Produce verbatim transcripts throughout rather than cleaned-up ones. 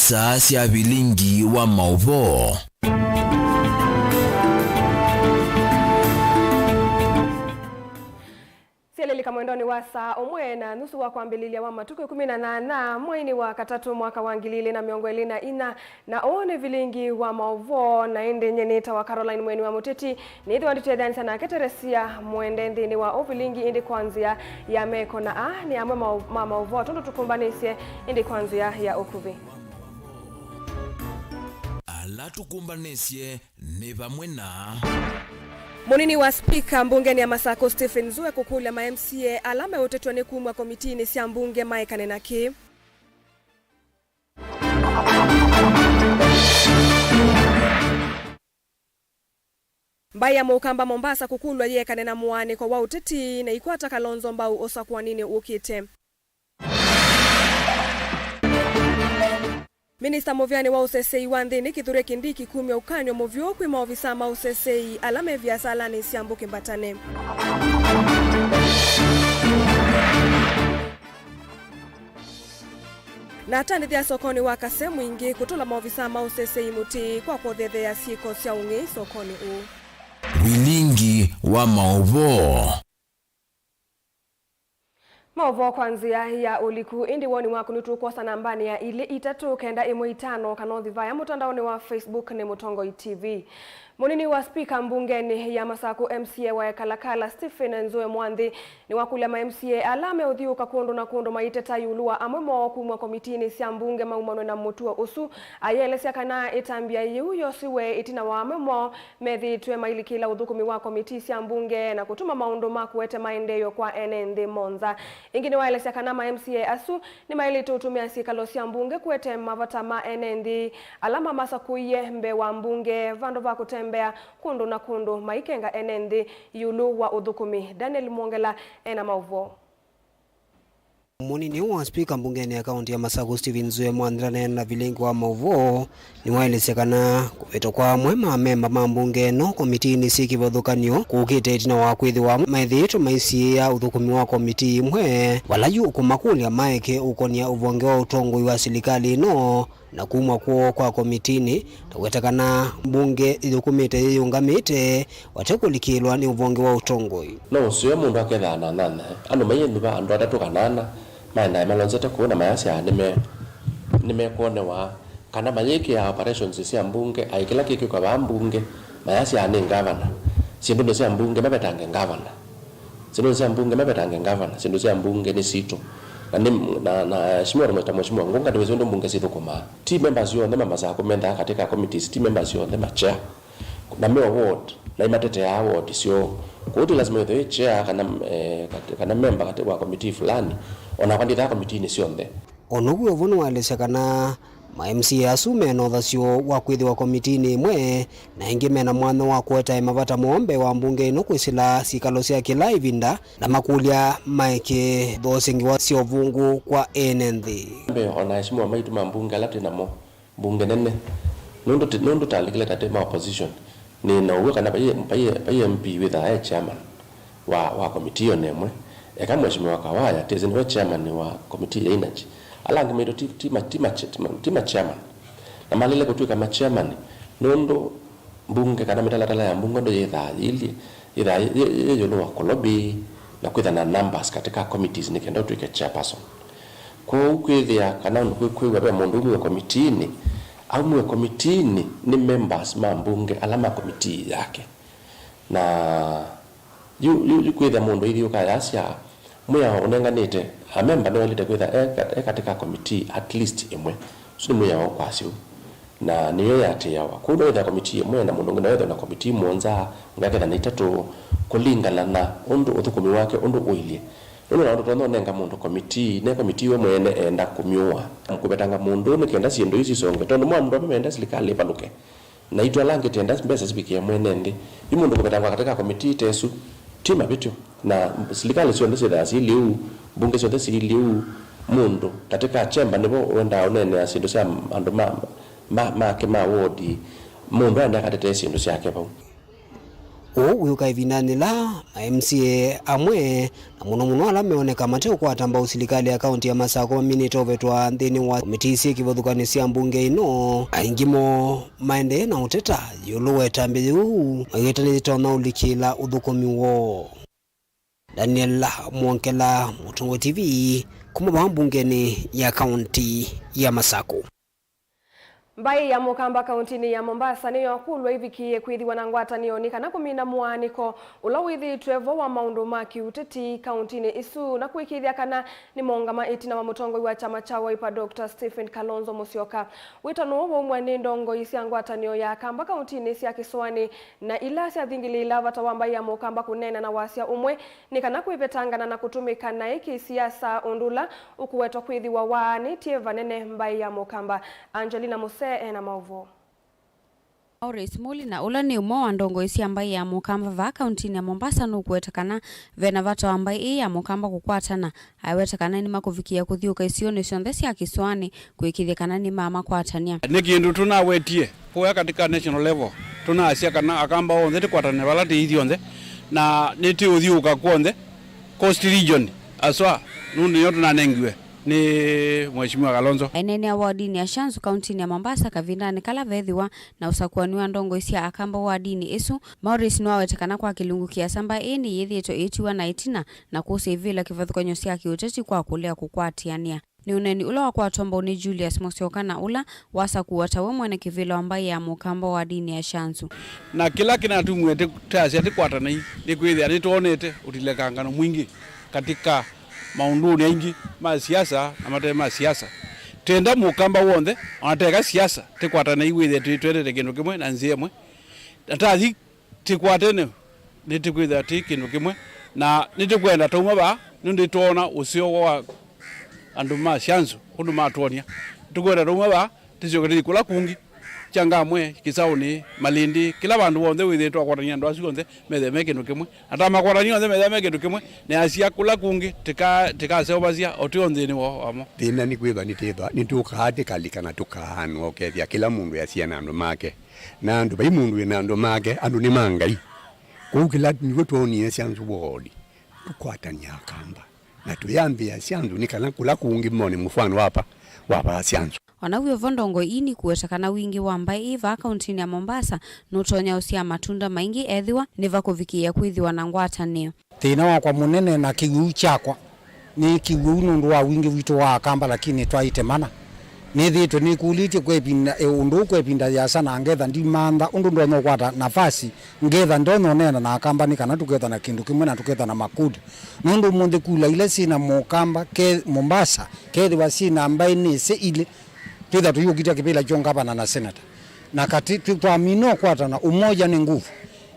Saa sya vilingi wa maũvoo. Syalilika mwendonĩ wa saa ũmwe na nusu wa kwambĩlĩlya wa matukũ ĩkũmi na nyanya mweinĩ wa katatũ mwaka wa ngili ilĩ na mĩongo ĩlĩ na inya, na ũũ nĩ vilingi wa maũvoo, na ĩndĩ nyie nĩtawa Caroline Mweni wa Mũteti. Nĩthĩwa nditethyanisya nake Teresia Mwende nthĩnĩ wa ũvilingi, ĩndĩ kwa nzĩa ya meko, na aa nĩ amwe mau- ma maũvoo tondũ tũkũmbanĩsye, ĩndĩ kwa nzĩa ya ũkuvĩ. Ala tũkũmbanĩsye nĩ vamwe na. Mũnini wa spika mbungeni ya Masakũ Stephen Nzue kũkũlya ma M C A ala meũtetw'a nĩ kumw'a komitinĩ sya mbunge maekane na kĩ. Mbaĩ ya Mũkamba Mombasa kũkũlw'a yĩekane na mũaanĩko wa ũteti na ikwata Kalonzo mbau ũsakũaninĩ ũkĩte. Minista mũvĩanĩ wa ũsesei wa nthĩnĩ Kithure Kindiki kumya ũkany'o mũvyũ kwĩ maovisaa ma ũsesei ala me viasalanĩ sya mbũkĩ mbatane. Na atandĩthya sokonĩ wa Kase mwingĩ kũtũla maovisaa ma ũsesei mũtĩ kwa kũthetheea syĩko sya ũng'ei sokonĩ ũũ. Vilingi wa maũvoo. Maũvoo kwa nzĩa ya ũliku, ĩndĩ woni waku nĩtũkwosa nambanĩ ya ilĩ itatũ kenda ĩmwe itano, kana ũthi vaya mũtandaonĩ wa Facebook nĩ Mũtongoi T V. Mũnini wa spika mbungenĩ ya Masakũ M C A wa Ekalakala, Stephen Nzue Mwanthi, nĩwakũlya ma M C A ala meũthiũũka kũndũ na kũndũ maiteta ĩũlũ wa amwe moo kumw'a komitinĩ sya mbunge maumanwe na mũtuo ũsu, ayĩelesya kana ĩtambya yĩu yosiwe ĩtina wa amwe moo methĩĩtwe mailikĩla ũthũkũmi wa komitii sya mbunge na kũtuma maũndũ ma kũete maendeeo kwa ene nthĩ mo nza. Ĩngĩ nĩwaelesya kana ma M C A asu nĩmaĩlĩte ũtũmĩa syĩkalo sya mbunge kũete mavata ma ene nthĩ ala mamasakũie mbee wa mbunge, vandũ va kũtembea kũndũ na kũndũ maikenga ene nthĩ ĩũlũ wa ũthũkũmi. Daniel Mwongela ena maũvoo. Mũnini wa spika mbungenĩ ya kaunti ya Masakũ, Stephen Nzue Mwanthi, aneena na vilingi wa maũvoo, nĩwaelesya kana kũvĩtwa kwa amwe ma amemba ma mbunge ĩno komitinĩ syĩ kĩvathũkany'o kũkĩte ĩtina wa kwĩthĩwa methĩĩtwe maisiĩĩa ũthũkũmi wa komitii imwe, vala yu ũkũmakũlya maeke ũkonia ũvonge wa ũtongoi wa silikalĩ ĩno na kumw'a kwoo kwa komitinĩ, na kũweta kana mbunge ĩthũkũmĩte yĩyũngamĩte vate kũlikĩlwa nĩ ũvonge wa ũtongoi. No ũseo mũndũ akethaa na nana, andũ mainyuva andũ atatũ kana ana maendae malonzete kũu na mayasya nĩme-, nĩmekwonewa, kana mayĩkĩaa operations sya mbunge, aĩ kĩla kĩkĩkwa vaa mbunge, mayasya nĩ ngavana. Syĩndũnĩ sya mbunge mavetange ngavana. Syĩndũnĩ sya mbunge mavetange ngavana. Syĩndũ sya mbunge nĩ sitũ. Na nĩ, na, na, Mheshimiwa, ta Mheshimiwa Ngunga, nĩwĩsĩ ũndũ mbunge sithũkũmaa. Ti members onthe ma Masakũ mendaa katika committees, ti members onthe ma chair. Na me ward, na imateteaa ward syoo. Kwoou ti lazima wĩthwe wĩ chair kana, eh, kat-, kana member kati wa committee fulani. O nakwa ndithaa komitiinĩ syonthe. O now'o ũvũ nĩwaelesya kana ma M C A asu mena ũthasyo wa kwĩthĩwa komitinĩ ĩmwe, na ĩngĩ mena mwanya wa kũetae mavata moo mbee wa mbunge ĩno kwĩsĩla syĩkalo sya kĩla ĩvinda, na makũlya maeke thoosya ngewa sya ũvũngũ kwa ene nthĩ. Mbee, o na aheshimiwa maitũ ma mbunge ala twĩ namo, mbunge nene, nũndũ ti-, nũndũ talikile ta tĩ ma opposition, nĩ na ũw'o kana vai, vai, vai M P wĩthaa e chairman wa, wa komitii o na ĩmwe, eka Mheshimiwa Kawaya, tĩsĩ nĩwe chairman wa komitii ya energy. Ala angĩ maitũ ti, ti ma, ti ma, ti ma, ti ma chairman. Na malile kũtw'ĩka ma chairman nũndũ mbunge kana mĩtalatala ya mbunge ũndũ yĩthaa yĩilyĩ, yĩthaa yĩ, yĩ, yĩ ĩũlũ wa kũlobby na kwĩtha na numbers katika committees nĩ kenda ũtw'ĩke chairperson. Kwoou kwĩthĩa kana kwĩ-, kwĩw'a ve mũndũ umw'e komitiinĩ, aumw'e komitiinĩ nĩ members ma mbunge ala ma komitii yake. Na yu, yu, yu kwĩthĩa mũndũ aithi ũkayasya mwĩao ũnenganĩte, amemba nĩwaĩlĩte kwĩtha e ka-, e katika komitii at least ĩmwe. Ũsu nĩ mwĩao ũkwasya ũu. Na nĩyo yĩatĩĩawa. Kwoou no wĩthĩa komitii ĩmwe na mũndũ ũngĩ no ethwe na komitii mũonza, ũngĩ aketha na itatũ, kũlingana na ũndũ ũthũkũmi wake ũndũ ũilyĩ. Nũndũ na ũndũ tonya ũnenga mũndũ komitii, ne komitii we mwene eenda kũmyũa. Kũvetanga mũndũ nĩ kenda syĩndũ isu isonge, tondũ mwa mũndũ amwe meenda silikalĩ ĩvalũke. Na itũ ala angĩ tenda mbesa sivikĩe mwene nthĩ. Yu mũndũ kũvetangwa katika komitii ta ĩsu, ti mavĩtyo. Na silikalĩ syonthe syĩthaa syĩilyĩ ũu, mbunge syonthe syĩilyĩ ũu, mũndũ katika chamber nĩvo ũendaa ũneenea syĩndũ sya andũ ma, ma, make ma wodi, mũndũ aendee akatetee syĩndũ syake vau. Ũu wĩũka ĩvindanĩ yĩla ma M C A amwe, na mũno mũno ala meoneka mateũkwata mbau silikalĩ ya kaunti ya Masakũ, maminĩte ũvetwa nthĩnĩ wa komitii syĩ kĩvathũkany'o sya mbunge ĩno, aingĩ moo maendee na ũteta ĩũlũ wa ĩtambya yĩu, maweta nĩyĩtonya ũlikĩla ũthũkũmi woo. Daniel Mwongela, Mũtongoi T V, kuma vaa mbungenĩ ya kaunti ya Masakũ. Mbaĩ ya Mũkamba kauntinĩ ya Mombasa nĩyo kũlwa ĩvikĩĩe kwĩthĩwa na ngwatanĩo nĩ kana kũmina mũaanĩko ũla wĩthĩĩtwe vo wa maũndũ ma kĩũteti kauntinĩ ĩsu na kũĩkĩĩthya kana nĩmongama ĩtina wa mũtongoi wa kyama kya Wiper Doctor Stephen Kalonzo Musyoka. Wĩtano ũũ waumw'a nĩ ndongoi sya ngwatanĩo ya Akamba kauntinĩ sya kĩsũanĩ na ila syathingĩlĩĩla vata wa mbaĩ ya Mũkamba kũneena na wasya ũmwe nĩ kana kwĩvetangana na kũtũmĩka naĩ kĩsiasa ũndũ ũla ũkũwetwa kwĩthĩwa waanĩtye vanene mbaĩ ya Mũkamba. Angelina Musee ena maũvoo. Maurice Mulina, ũla nĩ ũmwe wa ndongoi sya mbaĩ ya Mũkamba vaa kauntinĩ ya Mombasa, nũkũweta kana ve na vata wa mbaĩ ĩĩ ya Mũkamba kũkwatana. Aiweta kana nĩmakũvikĩĩa kũthiũũka isionĩ syonthe sya kĩsũanĩ kũĩkĩĩthya kana nĩmamakwatany'a. Nĩ kĩndũ tũnawetie kũya katika national level, tũnaasya kana Akamba onthe tũkwatane vala tũĩ ithyonthe, na nĩtũũthiũũka kw'onthe Coast Region aswa, nũndũ nĩyo tũnanengiwe nĩ Mheshimiwa Kalonzo. Aineenea wodinĩ ya Shanzu kauntinĩ ya Mombasa kavindanĩ kala veethĩwa na ũsakũani wa ndongoi sya Akamba wodinĩ ĩsu, Maurice nĩwawete kana kwa kĩlungu kĩasa mbaĩ ĩĩ nĩyĩthĩĩtwe ĩitiwa na ĩtina na kũsya ivĩla kĩvathũkany'o sya kĩũteti kwa kũlea kũkwatĩanĩa. Nĩ ũneeni ũla wakwatwa mbau nĩ Julius Musyoka na ũla wasakũwa ta we mwene kĩvĩla wa mbaĩ ya Mũkamba wodinĩ ya Shanzu. Na kĩla kĩnatumie tĩ-, twasya tũkwatanei nĩ kwĩthĩa nĩtwonete ũtilekangano mwingĩ katika maũndũnĩ aingĩ ma siasa na mate ma siasa. Twenda Mũkamba w'onthe, ona teka siasa, tũkwatanei wĩthĩe twĩ-, twendete kĩndũ kĩmwe na nzĩa ĩmwe. Na tathi tũkwatene, nĩtũkwĩthĩa twĩ kĩndũ kĩmwe, na nĩtũkwenda twauma vaa, nũndũ nĩtwoona ũseo wa andũ ma Shanzu ũndũ matwonia. Nĩtũkwenda twauma vaa, tũsyoke tũthi kũla kũngĩ, Changamwe, Kĩsaũnĩ, Malindi, kĩla vandũ vonthe wĩthĩe twakwatany'a andũ asu onthe methĩe me kĩndũ kĩmwe. Na tamakwatany'a onthe methĩe me kĩndũ kĩmwe, na asya kũla kũngĩ tĩka-, tĩkaseũvasya o twĩ o nthĩnĩ woo wamo. Thĩna nĩ kwĩthwa nĩtĩthwa, nĩtũkaa tĩkalika na tũkaanwa ũkethĩa kĩla mũndũ easya na andũ make. Na andũ, vai mũndũ wĩ na andũ make, andũ nĩ ma Ngai. Kwoou kĩla nĩw'o twonie Shanzu ward, tũkwatany'a Akamba. Na tũyambĩa Shanzu nĩ kana kũla kũngĩ mone mũfano wa pa, wa vaa Shanzu. O na wĩ o vo, ndongoi ii nĩkũweta kana wingĩ wa mbaĩ ii vaa kauntinĩ ya Mombasa nũtonya ũsyaa matunda maingĩ ethĩwa nĩvakũvikĩĩa kwĩthĩwa na ngwatanĩo. Thĩna wakwa mũnene na kĩw'ũ kyakwa nĩ kĩw'ũ nũndũ wa wingĩ witũ wa Akamba, lakini twaĩte mana. Nĩthĩĩtwe nĩkũlĩtye kwa ĩvinda, ĩ, ũndũ ũũ kwa ĩvinda yĩasa, na ngetha ndimantha ũndũ ndonya ũkwata nafasi, ngetha ndonya ũneena na Akamba nĩ kana tũkethwa na kĩndũ kĩmwe na tũkethwa na makũlyo. Nũndũ ũmũnthĩ kula ila syĩ na Mũkamba ke Mombasa, kethĩwa syĩ na mbaĩ nĩsĩ ilĩ, twĩthwa tũyũkitya kĩvĩla kyo ngavana na senata. Na katĩ twĩ-, twamina ũkwatana, umoja ni nguvu.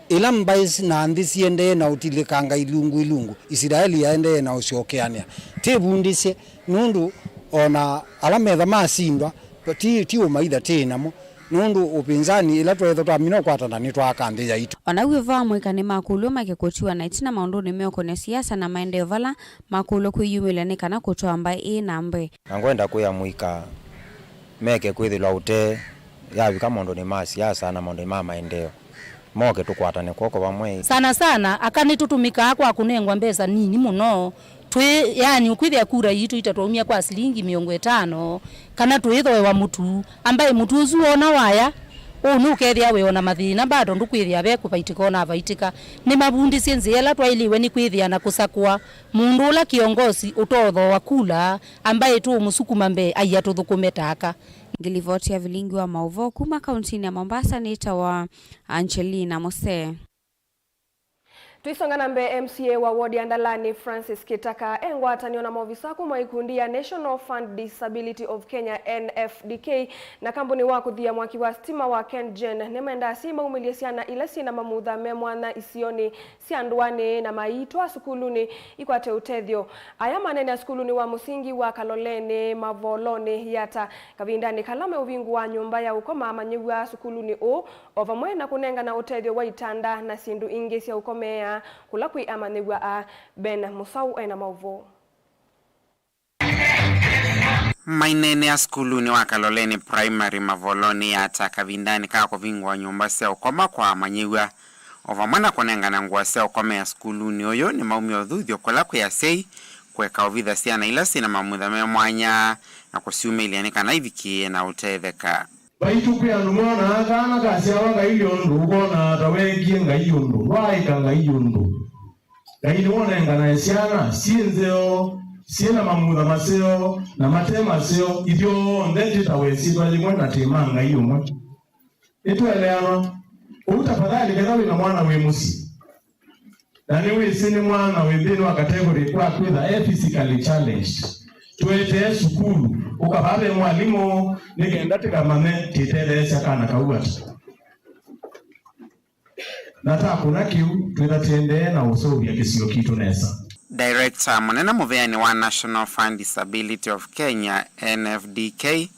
Ĩla mbaĩ na nthĩ siendee na ũtilĩkanga ilungu ilungu, Isilaeli yaendee na ũsyokeanĩa. Tĩvundĩsye, nũndũ o na ala metha masindwa, ti, ti ũmaitha tĩ namo, nũndũ ũpinzani ĩla tweetha twamina ũkwatana nĩtwaaka nthĩ yaitũ. O na wĩ vo, amũika nĩmakũlw'e maeke kũtiwa na ĩtina maũndũnĩ meũkonĩa siasa na maendeeo vala makũlw'e kwĩyumĩlya nĩ kana kũtwaa mbaĩ ĩĩ na mbee. Na ngwenda kwĩa amũika meke kwĩthĩlwa ũtee yavika maũndũnĩ ma siasa na maũndũnĩ ma maendeeo, moke tũkwatane kw'oko vamwe. Sana sana, aka nĩtũtũmĩkaa kwa kũnengwa mbesa nini mũno. Twĩ, yani, ũkwĩthĩa kura yitũ itatwaumya kwa silingi mĩongo ĩtano, kana tũĩthoewa mũtu, ambaye mũtu ũsu wona waya, ũũ nũkethĩa wĩona mathĩna, bado ndũkwĩthĩa ve kũvaitĩka ũnavaitĩka. Nĩmavundĩsye nzĩa ĩla twaĩlĩwe nĩ kwĩthĩa na kũsakũa mũndũ ũla kĩongosi ũtothooa kula, ambaye tũũmũsukuma mbee, aia tũthũkũme ta aka. Ngilivoti ya vilingi wa maũvoo kuma kauntinĩ ya Mombasa nĩtawa Angelina Musee. Tũisonga na mbee, M C A wa wodi ya Ndalani, Francis Kitaka, e ngwatanĩo na maovisa kuma ikundi ya National Fund Disability of Kenya, N F D K, na kambuni wa kũthia mwaki wa stima wa KenGen nĩmendaa syĩ maumĩlye syana ila syĩ na mamutha me mwanya isionĩ sya ndũanĩ na maiitwa sukulunĩ ikwate ũtethyo. Aya maneenea sukulunĩ wa mũsingi wa Kaloleni Mavolonĩ, Yatta, kavindanĩ kala meũvingũa nyũmba ya ũkoma amanyĩw'a sukulunĩ ũũ, o vamwe na kũnengana ũtethyo wa itanda na syĩndũ ingĩ sya ũkomeea kũla kwĩ amanyĩw'a aa. Ben Mũsaũ ena maũvoo. Maineenea sukulunĩ wa Kaloleni Primary Mavolonĩ, Yatta, kavindanĩ ka kũvingũa nyũmba sya ũkoma kwa amanyĩw'a, O vamwe na kũnengane ngũa sya ũkomea sukulunĩ ũyũ, nĩmaumie ũthuthyo kũla kwĩ asyai kũeka ũvitha syana ila syĩ na mamutha me mwanya na kũsyumĩlya nĩ kana ivikĩĩe na ũtetheka. Vaitũ kwĩ andũ monaa kana kasyawa Ngai ũndũ, ũkonaa ta weekie Ngai ũndũ, ndwaaĩka Ngai ũndũ. Ngai nĩwonenganae syana syĩ nzeo, syĩ na mamutha maseo, na mate maseo, ithyonthe twĩtawa ĩsyĩtwa yĩmwe na twĩ ma Ngai ũmwe. Nĩtũeleanwa? Ũu tafadhali, ketha wĩ na mwana wĩ mũsyĩ, na nĩwĩsĩ nĩ mwana wĩ nthĩnĩ wa category kwa kwĩtha e physically challenged, tũetee sukulu, ũkavaa ve mwalimũ, nĩ kenda tĩkamanye tĩtetheesya kana kau ata. Na ta kũna kĩu, twĩtha tĩendee na ũseũvya kĩsio kitũ nesa. Director mũnene mũveanĩ wa National Fund Disability of Kenya, N F D K,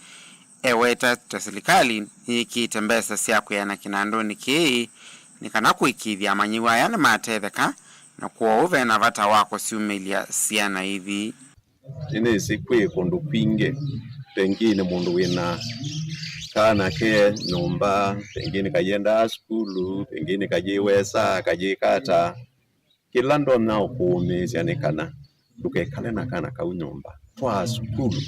eweta ta silikalĩ nĩyĩkĩĩte mbesa sya kwĩana kĩnandũnĩ kĩĩ nĩ kana kũĩkĩĩthya amanyĩw'a aya nĩmatetheka, na kwoou ve na vata wa kũsyumĩlya syana ithi. Nĩnĩsĩ kwĩ kũndũ kwingĩ, pengine mũndũ wĩna kana ke nyũmba, pengine kayĩendaa sukulu, pengine kayĩwesa, kayĩka ata. Kĩla ndonya ũkũũmĩĩsya nĩ kana ndũkekale na kana kau nyũmba. Twaa sukulu.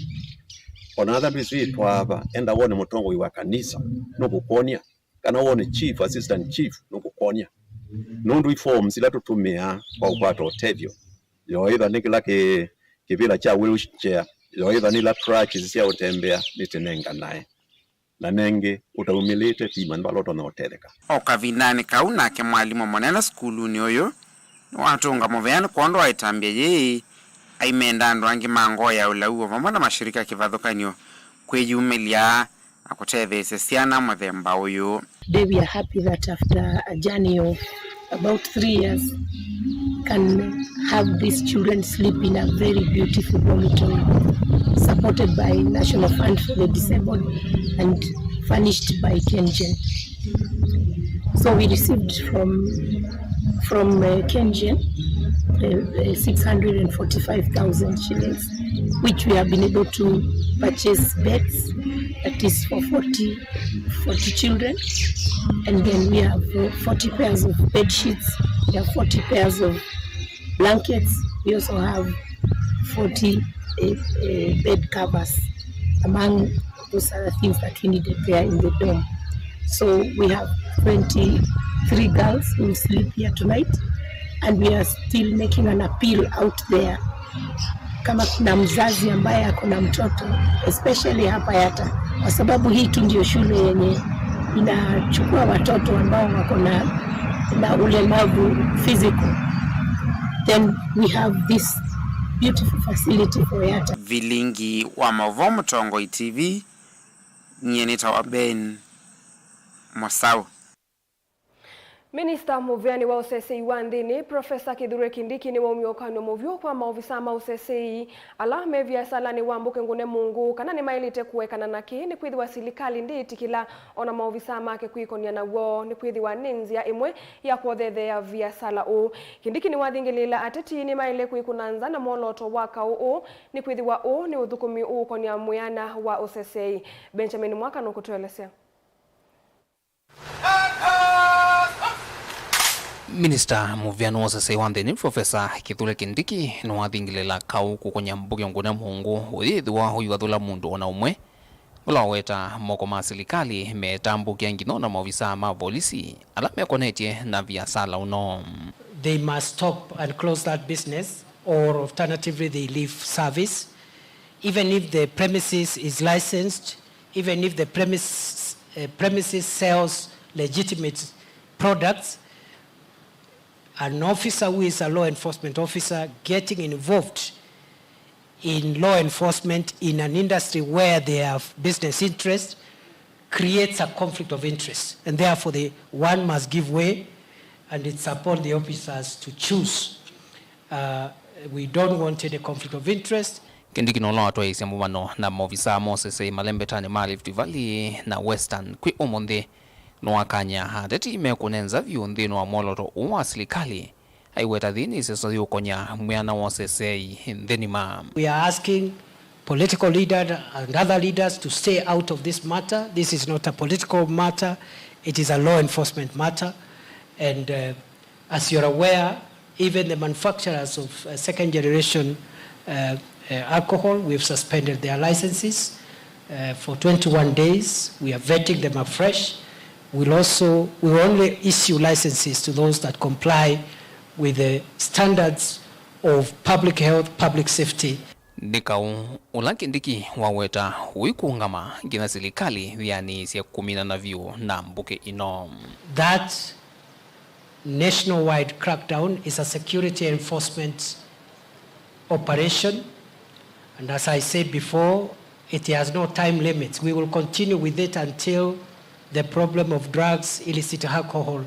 O na ethĩwa ndwĩsĩ twaa va, enda wone mũtongoi wa kanisa, nũkũkwony'a. Kana wone chief, assistant chief, nũkũkwony'a. Nũndũ i forms ila tũtũmĩaa kwa kũkwata ũtethyo, yo ĩtha nĩ kĩla kĩ-, kĩvĩla kya wheelchair, yo ĩtha nĩ ila crutches sya ũtembea, nĩtũnenganae. Na nengĩ, ũtaumĩlĩte ti manya vala ũtonya ũtetheka. O kavindanĩ kau, nake mwalimũ mũnene sukulunĩ ũyũ nĩwatũnga mũvea nĩ kwondũ wa ĩtambya yĩĩ, aimenda andũ angĩ ma ngoo ya ũlau o vamwe na mashirika kĩvathũkany'o kwĩyumĩlya na kũtetheesya syana mũthemba ũyũ. Today we are happy that after a journey of about three years, can have these children sleep in a very beautiful dormitory supported by National Fund for the Disabled and furnished by KenGen. So we received from, from, uh, KenGen, uh, uh, six hundred and forty-five thousand shillings, which we have been able to purchase beds, that is for forty, forty children. And then we have, uh, forty pairs of bed sheets, we have forty pairs of blankets, we also have forty, uh, uh, bed covers, among those other things that we needed there in the dorm. So we have twenty-three girls who sleep here tonight, and we are still making an appeal out there. Kama kuna mzazi ambaye ako na mtoto, especially hapa Yatta, kwa sababu hii tu ndio shule yenye inachukua watoto ambao wako na, na ulemavu physical, then we have this beautiful facility for Yatta. Vilingi wa Mauvoo, Mũtongoi T V, nyie nĩtawa Ben Mosau. Minista mũveanĩ wa ũseseĩ wa nthĩnĩ, Profesa Kithure Kindiki nĩwaumya ũkany'o mũvyũ kwa maovisaa ma ũseseĩ ala me viasalanĩ wa Mbuke Ngũne Mũngũ kana nĩmaĩlĩte kũekana na kĩĩ, nĩkwĩthĩwa silikalĩ ndĩĩtĩkĩla ona maovisaa make kwĩkony'a naw'o, nĩkwĩthĩwa nĩ nzĩa ĩmwe ya kũthetheea viasala ũũ. Kindiki nĩwathingĩlĩĩla ateti nĩmaĩle kwĩkũna nza na mwolooto wa kaũ ũũ, nĩkwĩthĩwa ũũ nĩ ũthũkũmi ũũkony'a mwĩana wa ũseseĩ. Benjamin Mwaka nũkũtũelesya. Minista mũveanĩ wa ũseseĩ wa nthĩnĩ, Profesa Kithure Kindiki, nĩwathingĩlĩĩla kaũ kũkony'a Mbuke Ngũne Mũngũ ũyĩthĩwa ũivathũla mũndũ o na ũmwe, ũla waweta moko ma silikalĩ metambũkĩa nginya ona maovisaa ma volisi ala mekonetye na viasala ũno. They must stop and close that business, or alternatively they leave service, even if the premises is licensed, even if the premise, uh, premises sells legitimate products. An officer who is a law enforcement officer getting involved in law enforcement in an industry where they have business interest creates a conflict of interest, and therefore the one must give way, and it's upon the officers to choose. Uh, we don't want any conflict of interest. Kindiki nũla watwaĩĩsye mũvano na maovisaa ma ũseseĩ malembetanĩ ma Rift Valley na Western kwĩ ũmũnthĩ, nĩwakany'a ateti mekũne nza vyũ nthĩnĩ wa mwolooto ũũ wa silikalĩ, aiweta thĩnĩ ĩseso yĩũkony'a mwĩana wa ũseseĩ nthĩ nima. We are asking political leaders and other leaders to stay out of this matter. This is not a political matter, it is a law enforcement matter. And, uh, as you're aware, even the manufacturers of, uh, second generation, uh, uh, alcohol, we've suspended their licenses, uh, for twenty-one days. We are vetting them afresh. We'll also, we will only issue licenses to those that comply with the standards of public health, public safety. Nĩ kaũ ũla Kindiki waweta ũikũngama nginya silikalĩ yĩanĩĩsye kũminana vyũ na mbũkĩ ĩno. That nationwide crackdown is a security enforcement operation, and as I said before, it has no time limits. We will continue with it until the problem of drugs, illicit alcohol,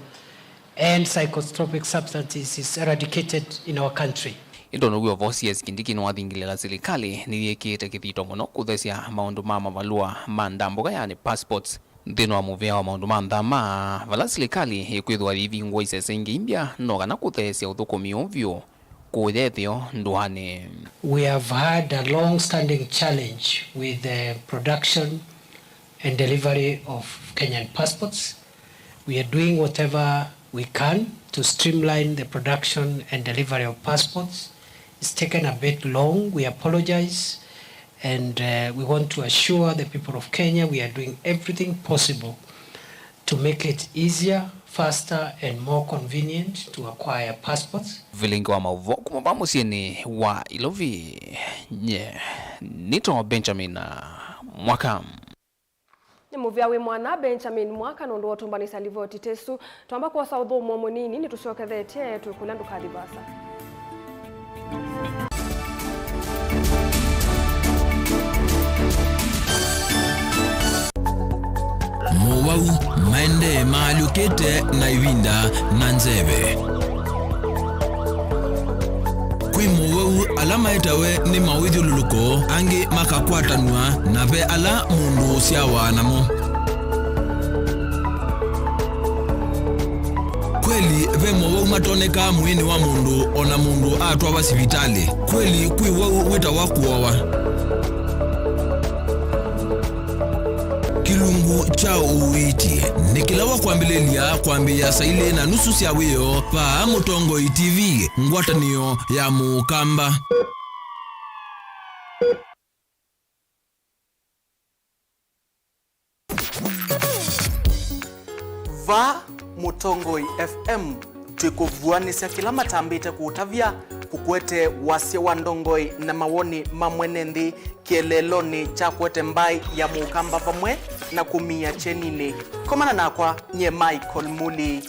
and psychotropic substances is eradicated in our country. Ĩndĩ now'o vo C S Kindiki nĩwathingĩlĩla silikalĩ nĩyĩkĩĩte kĩthito mũno kũthesya maũndũ ma mavalũa ma ndambũka, yani passports, nthĩnĩ wa mũvĩa wa maũndũ ma nthama, vala silikalĩ ĩkwĩthĩwa yĩivingũa isese ingĩ imbya no kana kũtheesya ũthũkũmi ũũ vyũ kũya ĩtheo ndũanĩ. We have had a long-standing challenge with the production and delivery of Kenyan passports. We are doing whatever we can to streamline the production and delivery of passports. It's taken a bit long. We apologize, and, uh, we want to assure the people of Kenya we are doing everything possible to make it easier, faster, and more convenient to acquire passports. Vilingi wa maũvoo kuma va mũsyĩnĩ wa Ilovi, nye nĩtawa Benjamin Mwaka. Nĩ mũvea wĩ mwana Benjamin Mwaka nũndũ wa ũtũmbanĩsya livoti ta ĩsu. Twamba kwosa ũthũmũo mũnini, nĩtũsyokethetye twĩkũlya ndũkathi vaasa. Mowau maendee maalyũkĩte na ĩvinda na nzeve. Kwĩ mowau ala maetawe nĩ mawĩthyũlũlũko, angĩ makakwatanw'a, na ve ala mũndũ ũsyawa namo. Kweli ve mowau matonekaa mwĩĩnĩ wa mũndũ o na mũndũ atwawa sivitalĩ. Kweli kwĩ wau wĩtawa kũowa. Kĩlungu kya ũiiti nĩ kĩla wa kwambĩlĩlya kwambĩĩa saa ilĩ na nusu sya wĩoo vaa Mũtongoi T V, ngwatanĩo ya Mũkamba. Vaa Mũtongoi F M, twĩkũvuanĩsya kĩla matambĩte kũũtavya, kũkwete wasya wa ndongoi na mawoni ma mwene nthĩ kĩeleelonĩ kya kwete mbaĩ ya Mũkamba vamwe na kũmia kyeninĩ. Komana nakwa nyie Michael Muli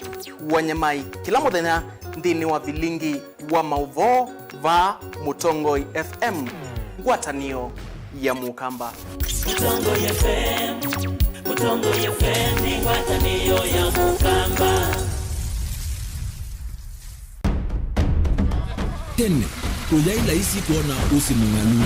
wa Nyamai kĩla mũthenya nthĩnĩ wa vilingi wa maũvoo vaa Mũtongoi F M, ngwatanĩo ya Mũkamba. Mũtongoi F M, Mũtongoi F M nĩ ngwatanĩo ya Mũkamba. Tene, kũyaĩ laisi kwona ũsĩ mũng'alu.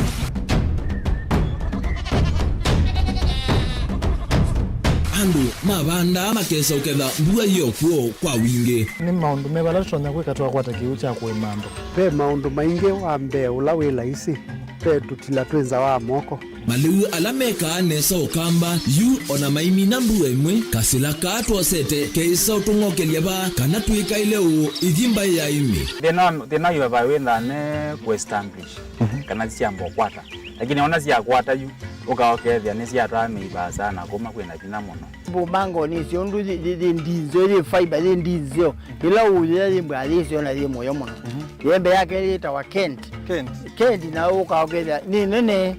Andũ mavandaa makesa ũketha mbua yĩ o kw'o kwa wingĩ. Nĩ maũndũ meva ala tũtonya kwĩka twakwata kĩw'ũ kya kũĩma andũ? Ve maũndũ maingĩ. Wa mbee ũla wĩ laisi, ve tũtila twĩ nza wa moko. Malĩu ala mekaa nesa Ũkamba yu o na maimina mbua ĩmwe, kasĩla kaa twosete keĩsa ũtũng'okelya vaa kana twĩkaĩle ũũ ithi mbaĩ ya ĩmĩ. Thĩna wa, thĩna wa vaa wĩthaa ne kũ-establish, mhm, kana syamba ũkwata. Lakini ona syakwata yu, ũka ũkethĩa nĩsyatwaa mĩi vaasa na kũma kwĩna vinya mũno. Mbũmango nĩsyo ũndũ yĩ, yĩ, yĩ ndinzeo, yĩ fiber, yĩ ndinzeo. Ĩla ũyĩa yĩ mbwa yĩsyo na yĩ mũyo mũno. Mhm. Yembe yake yĩtawa Kent. Kent. Kent na ũka ũkethĩa nĩ nene,